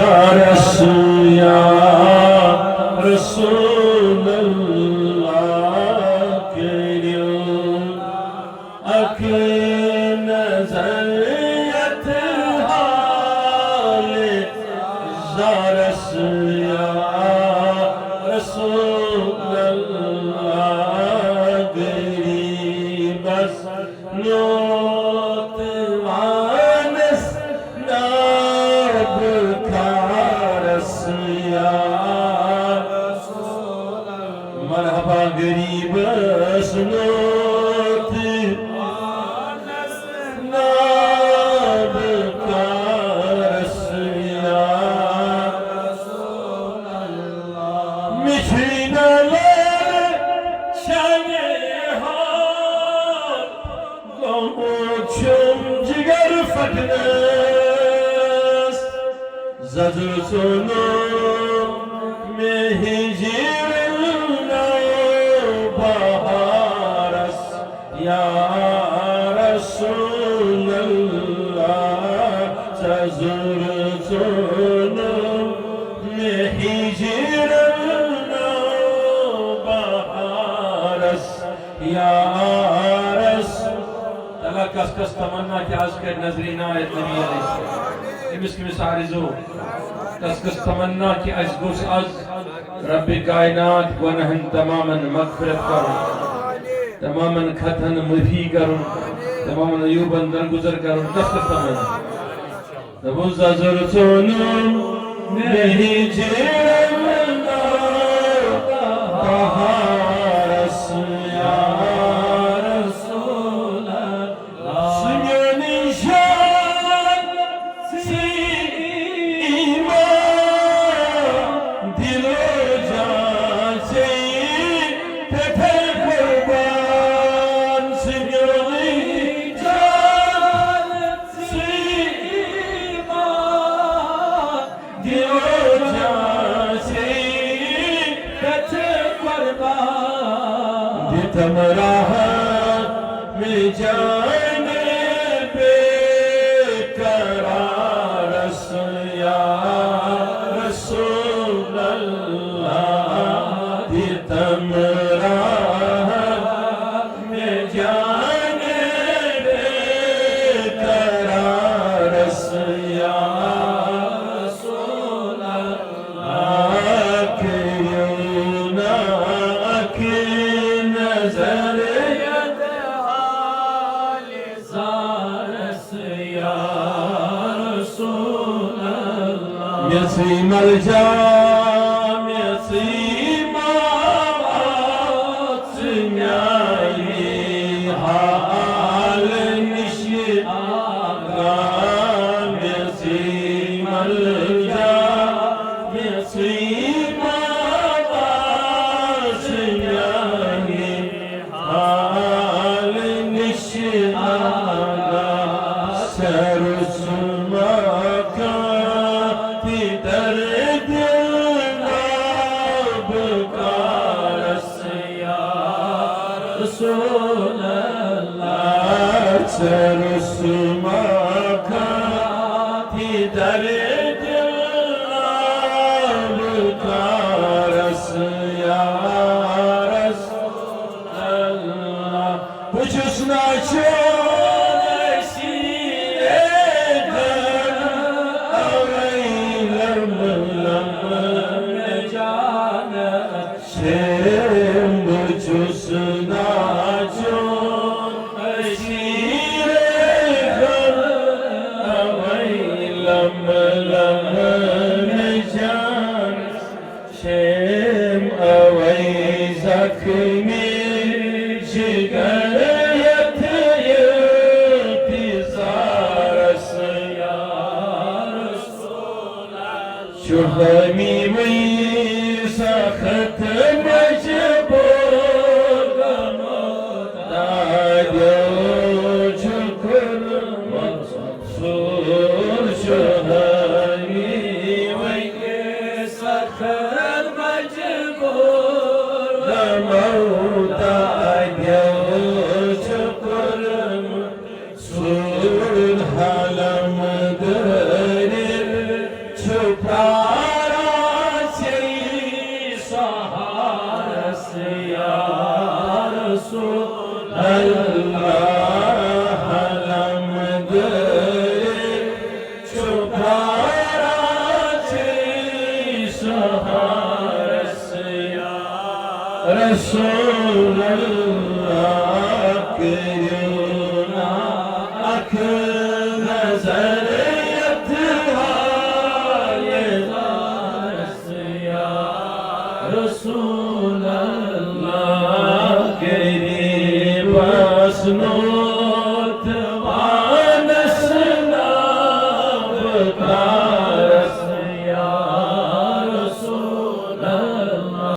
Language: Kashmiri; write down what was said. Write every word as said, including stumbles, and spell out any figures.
عرس یا رسول اللہ، کٔرِو اکھ نظر یتھ حال زارس یا رسول اللہ، غریبس نوت وانس ناب کارس یا۔ مرحبا غریبس نوت ناب کارس یا۔ مشرین لر شانے ہا گوٚمُت چھُم جگر پھٹنس، ززر ژوٚنُم مےٚ ہِجرن نو بہارس۔ یا رسول اللہ، ززر ژوٚنُم مےٚ ہِجرن نو بہارس۔ یا رسول، اللہ کس کس تمنا کہ از کرِ نظر عنایت نبی علیہ السلام۔ أمِس کٔمِس آرزو، کس کس تمنا کہ اسہِ گوٚژھ از رب کائنات گناہن تمامن مغفرت کرُن، تمامن خطن معافی کرُن، تمامن عیوبن درگزر کرُن، کس کس تمنا؟ دوٚپُن ززر ژوٚنُم مےٚ ہِجرن نو بہارس یا رسول اللہ۔ سُہ میون جان، سُہ ایمان، دل و جان سے پتھر قربان۔ سُہ میون جان، سُہ ایمان، دل و جان سے پتھر قربان۔ دِتم راحت مےٚ جان بے قرارس یا رسول اللہ۔ دِتم راحت مےٚ جان بے قرارس یا رسول اللہ۔ کٔرِو نا اکھ نظر یتھ حال زارس یا رسول اللہ۔ مےٚ ژٕے ملجا، مےٚ ژٕے ماوا، ژٕ میانہِ حال نِش آگاہ۔ مےٚ ژٕے ملجا، مےٚ ژٕے ماوا، ژٕ میانہِ حال نِش آگاہ۔ سرس مکان تہِ در دل ناب کارس یا رسول اللہ۔ سرس مکان تہِ در دل ناب کارس یا رسول اللہ۔ بہٕ چھُس ناچُن اسیرے در، اوے لم لم مےٚ جانس شیم۔ بہٕ چھُس ناچُن اسیرے در، اوے لم لم مےٚ جانس شیم۔ اوے زخمی جگر یتھ انتظارس یا رسول اللہ۔ چھُ حامی وۄنۍ سخت مجبور گوٚمُت، دادیو چھُ کوٚرمُت سور۔ چھُ حامی وۄنۍ سخت مجبور گوٚمُت، دادیو چھُ کوٚرمُت سور۔ حلم دٲرِتھ چھُ پراران ژے سہارس یا رسول اللہ، علم دٲری چھُ پراران ژے سہارس یا رسول اللہ، کٔرِو نا اکھ نظر یتھ حالہِ زارس یا رسول اللہ، غریبس نو